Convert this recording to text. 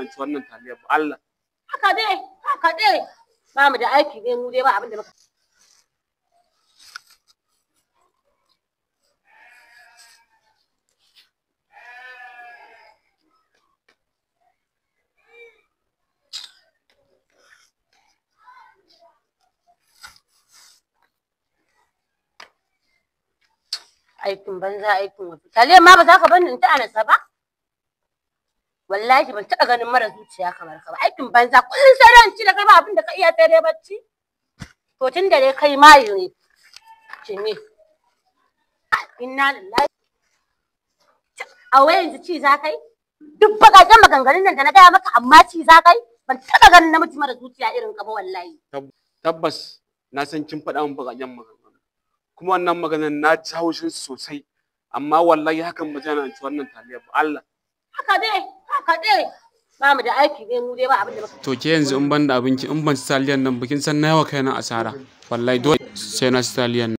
hana ci wannan taliyar ba Allah. Haka dai, haka dai. Ba mu da aiki ne mu dai ba abin da muka. Aikin banza aikin wasu. Taliyar ma ba za ka bani in ta anasa ba? Wallahi ban taɓa ganin mara zuciya kamar ka ba. Aikin banza kullum sai dai in ci da kai ba abin da ka iya sai dai bacci. To tun da dai kai mayu ne. Cinye. Inna lillahi. A wai yanzu ci za kai? Duk baƙaƙen maganganun nan da na gaya maka amma ci za kai? Ban taɓa ganin namiji mara zuciya irin ka ba wallahi. Tabbas na san kin faɗa min baƙaƙen maganganu. Kuma wannan maganar na ci haushin sosai. Amma wallahi hakan ba zai hana ci wannan taliyar ba Allah. Haka dai, haka dai. Ba mu da aiki ne mu dai ba abin da muka. To ke yanzu in ban da abinci in ban ci taliyan nan ba kin san na yawa kaina asara. Wallahi dole sai na ci taliyan nan.